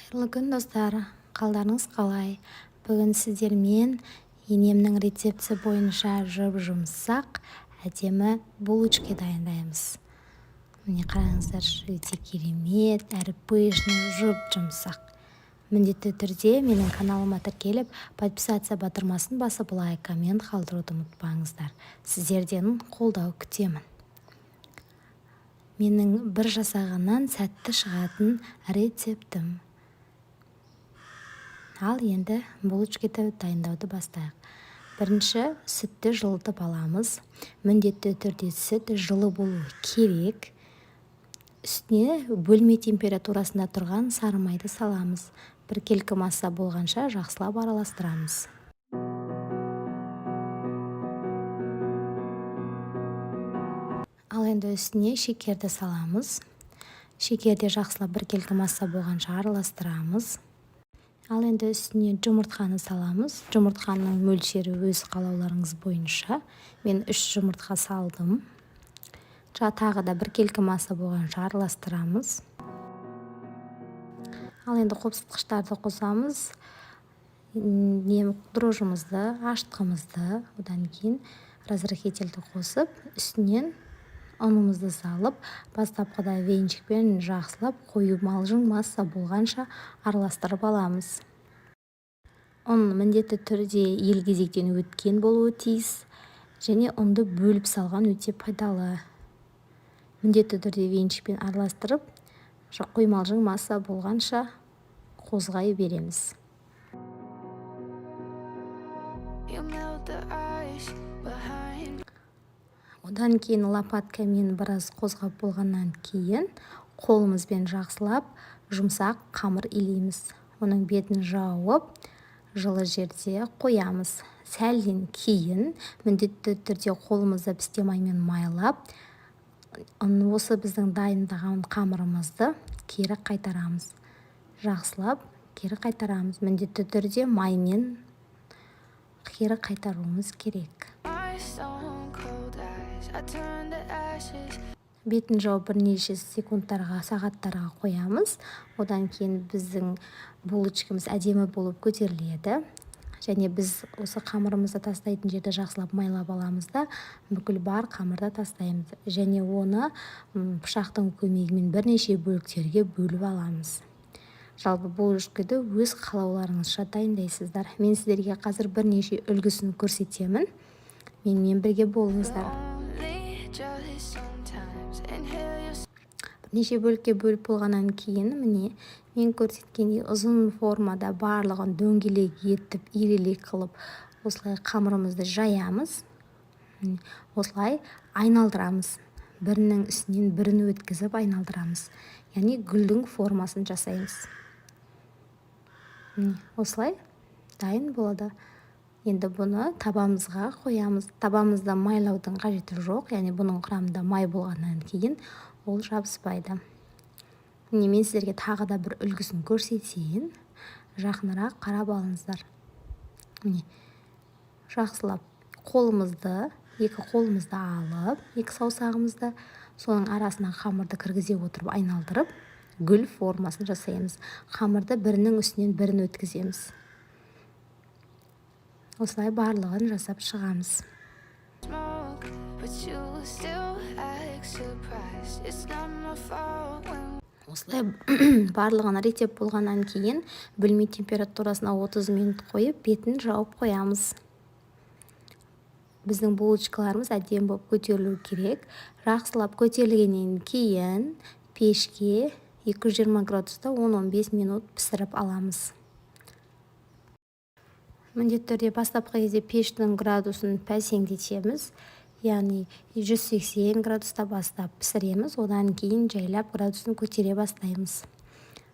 Қайырлы күн, достар! Қалдарыңыз қалай? Бүгін сіздермен енемнің рецепті бойынша жұп-жұмсақ, әдемі булочки дайындаймыз. Міне, қараңыздаршы, өте керемет әрі пышный, жұп-жұмсақ. Міндетті түрде менің каналыма тіркеліп, подписаться батырмасын басып, лайк, коммент қалдыруды ұмытпаңыздар. Сіздерден қолдау күтемін. Менің бір жасағаннан сәтті шығатын рецептім. Ал енді булочкиді дайындауды бастайық. Бірінші сүтті жылытып аламыз. Міндетті түрде сүт жылы болуы керек. Үстіне бөлме температурасында тұрған сары майды саламыз. Біркелкі масса болғанша жақсылап араластырамыз. Ал енді үстіне шекерді саламыз. Шекерді жақсылап біркелкі масса болғанша араластырамыз. Ал енді үстіне жұмыртқаны саламыз. Жұмыртқаның мөлшері өз қалауларыңыз бойынша. Мен 3 жұмыртқа салдым. Тағы да біркелкі масса болғанша араластырамыз. Ал енді қопсытқыштарды қосамыз. Дрожжымызды, ашытқымызды, одан кейін разрыхительді қосып, үстінен ұнымызды салып, бастапқыда венчикпен жақсылап қою малжың масса болғанша араластырып аламыз. Ұн міндетті түрде елгезектен өткен болуы тиіс және ұнды бөліп салған өте пайдалы. Міндетті түрде венчикпен араластырып, қоймалжың масса болғанша қозғай береміз. Одан кейін лопаткамен біраз қозғап болғаннан кейін қолымызбен жақсылап жұмсақ қамыр илейміз. Оның бетін жауып, жылы жерде қоямыз. Сәлден кейін міндетті түрде қолымызды пісте маймен майлап, осы біздің дайындаған қамырымызды кері қайтарамыз. Жақсылап кері қайтарамыз. Міндетті түрде маймен кері қайтаруымыз керек. Бетін жауып, бірнеше секундтарға, сағаттарға қоямыз. Одан кейін біздің булочкамыз әдемі болып көтеріледі. Және біз осы қамырымызды тастайтын жерді жақсылап майлап аламыз да, бүкіл бар қамырды тастаймыз. Және оны пышақтың көмегімен бірнеше бөліктерге бөліп аламыз. Жалпы булочканы өз қалауларыңызша дайындайсыздар. Мен сіздерге қазір бірнеше үлгісін көрсетемін. Менімен бірге болыңыздар. Бірнеше бөлікке бөліп болғаннан кейін, міне, мен көрсеткендей ұзын формада барлығын дөңгелек етіп, ирелек қылып, осылай қамырымызды жаямыз. Осылай айналдырамыз. Бірінің үстінен бірін өткізіп айналдырамыз. Яғни гүлдің формасын жасаймыз. Міне, осылай дайын болады. Енді бұны табамызға қоямыз. Табамызды майлаудың қажеті жоқ, яғни бұның құрамында май болғаннан кейін ол жабыспайды. Міне, мен сіздерге тағы да бір үлгісін көрсетейін. Жақынырақ қарап алыңыздар. Міне, жақсылап қолымызды, екі қолымызды алып, екі саусағымызды, соның арасына қамырды кіргізе отырып айналдырып, гүл формасын жасаймыз. Қамырды бірінің үстінен бірін өткіземіз. Осылай барлығын жасап шығамыз. Осылай барлығын реттеп болғаннан кейін бөлме температурасына 30 минут қойып, бетін жауып қоямыз. Біздің булочкаларымыз әдемі болып көтерілу керек. Жақсылап көтерілгеннен кейін пешке 220 градуста 10-15 минут пісіріп аламыз. Міндетті түрде бастапқы кезде пештің градусын бәсеңдетеміз, яғни 180 градуста бастап пісіреміз, одан кейін жайлап градусын көтере бастаймыз.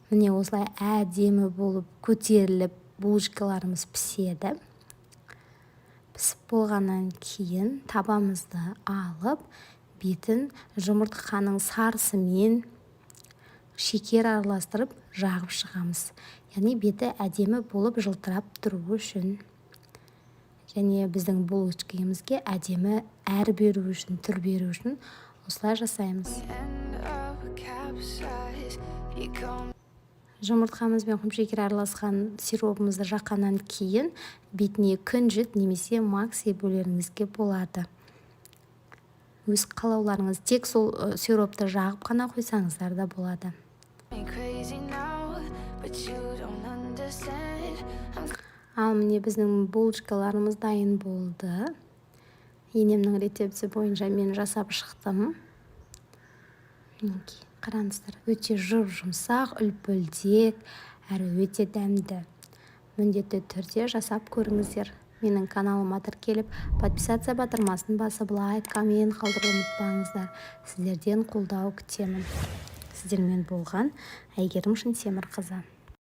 Міне, осылай әдемі болып көтеріліп булочкаларымыз піседі. Пісіп болғаннан кейін табамызды алып, бетін жұмыртқаның сарысымен шекер араластырып жағып шығамыз. Яғни беті әдемі болып жылтырап тұруы үшін және біздің булочкамызге әдемі әр беру үшін, түр беру үшін осылай жасаймыз. Жұмыртқамыз бен құмшекер араласқан сиропымызды жаққаннан кейін бетіне күнжіт немесе мак себулеріңізге болады, өз қалауларыңыз. Тек сол сиропты жағып қана қойсаңыздар да болады. Me crazy now, but you don't understand. I'm Ал міне, біздің булочкаларымыз дайын болды. Енемнің рецепті бойынша мен жасап шықтым. Мінекей, қараңыздар, өте жұп жұмсақ, үлпілдек әрі өте дәмді. Міндетті түрде жасап көріңіздер. Менің каналыма тіркеліп, подписаться батырмасын басып, лайк, коммент қалдыруды ұмытпаңыздар. Сіздерден қолдау күтемін. Сіздермен болған Әйгерім Шынтемірқызы.